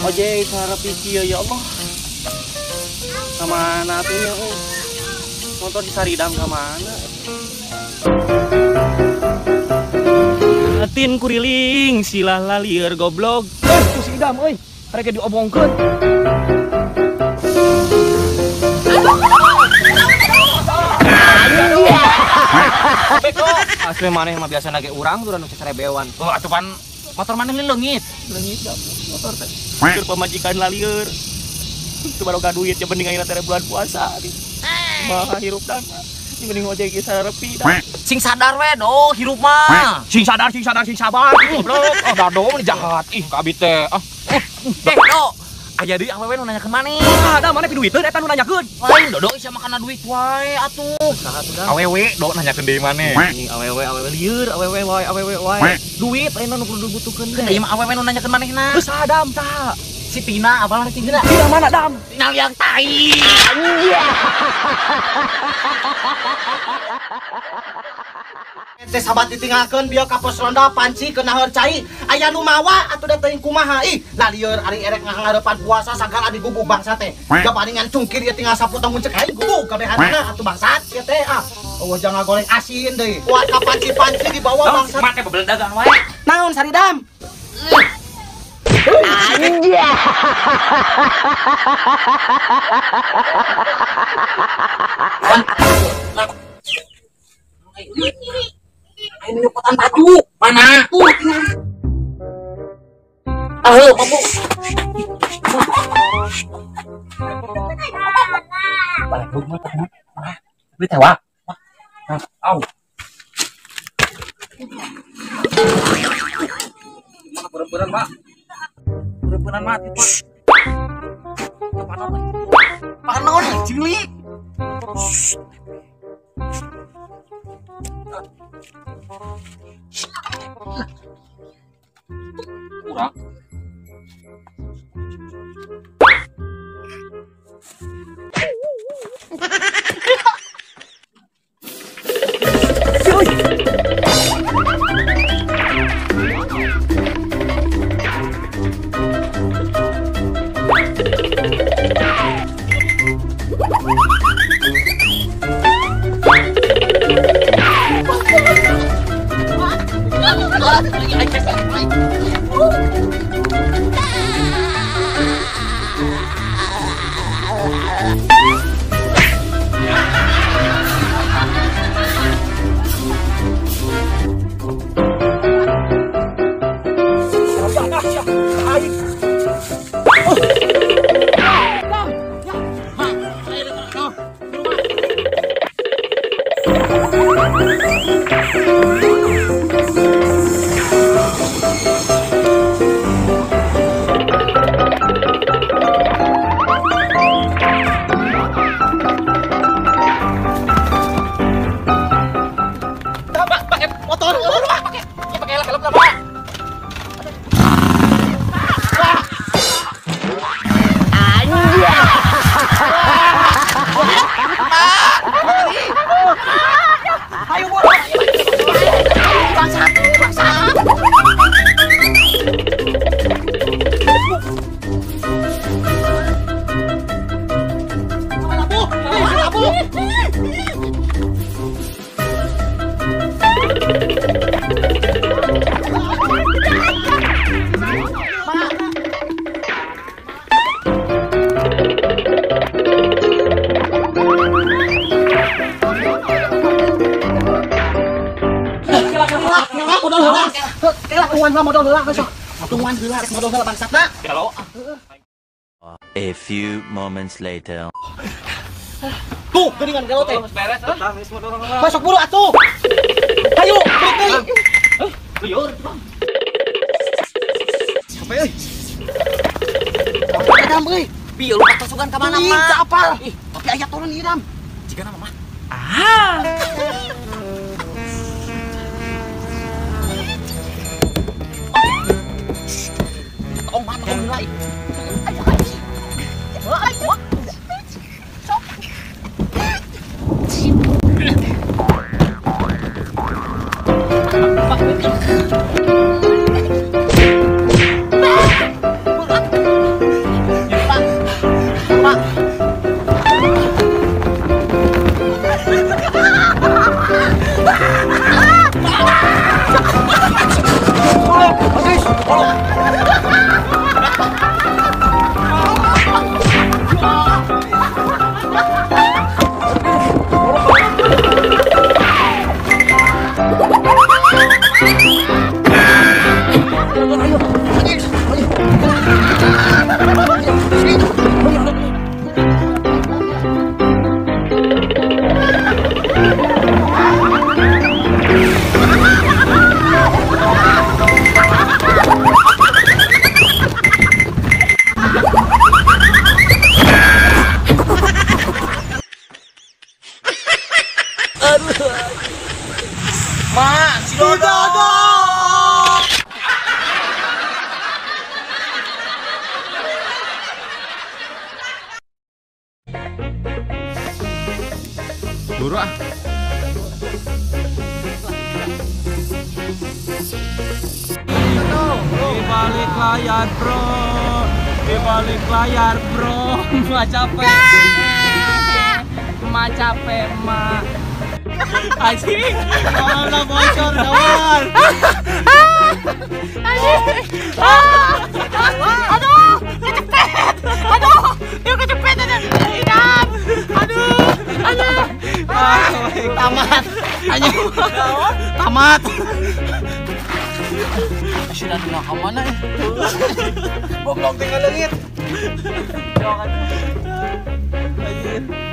Ojek sarepi kieu ya Allah. Kamana atuh nya euy? Motor di Saridam kamana? Atin kuriling silah lalieur goblok. Tuh si Idam euy, rek diobongkeun. Asli maneh mah biasa nage urang tuh anu sarebewan. Oh atuh pan motor maneh leungit. Leungit da motor teh. Keur pamajikan lalieur. Teu baroga duit ya mending ayeuna teh bulan puasa. Mah hirup dan mending ojek ge sarepi dah. Sing sadar we do hirup mah. Sing sadar, sing sadar, sing sabar. Goblok. Oh dado mah jahat. Ih ka abi teh. Ah. Do. Aya deui awewe nu nanyakeun maneh. Ah, da maneh piduiteun eta nu nanyakeun. Lain dodo isa makana duit wae atuh. Saha tuh da? Awewe do nanyakeun deui maneh. Anjing awewe awewe lieur, awewe wae awewe wae. Duit ayeuna nu kudu dibutuhkeun teh. Ieu mah awewe nu nanyakeun manehna. Geus saha dam saha? Si Tina apal rek tinggal. Tina mana dam? Tina liang tai. Teh sahabat ditinggalkeun bieu ka pos ronda panci keunaheur cai aya nu mawa atuh da teuing kumaha ih lalieur ari erek ngahareupan puasa sagala digubug bangsa teh gapaningan cungkir ieu tinggal sapotong mun cek aing gubug kabehanana atuh bangsat ieu teh ah eueuh jangan goreng asin deui kuat ka panci-panci dibawa bangsat mate bebeledagan wae naon Saridam. Ayo nyokotan baju. Mana? Tuh, tinggal. Ah, mampu. Balik dulu mah. Duit teh, Wak. Au. Mana perempuan, Pak? Perempuan mati, Pak. Panon. Panon, cilik. Kurang. A few moments later. Tuh, geuningan gelo teh. Masuk buru atuh. Hayu, balik deui. Lieur. Sampai euy. Dam euy. Pieu lu pasukan ka mana mah? Teu apal. Ih, tapi aya turun ieu dam. Jigana mah. Ah. Tong mah tong heula. Buru ah. Di balik layar, bro. Di balik layar, bro. Mak capek. Mak capek, mak. Anjing, malah bocor kawan. Anjing. Aduh, kecepet. Aduh, dia kecepet aja. Hidup. Aduh, aduh. Tamat. Anjing. Tamat. Sudah dina ka mana eh? Goblok tinggal leungit. Anjir.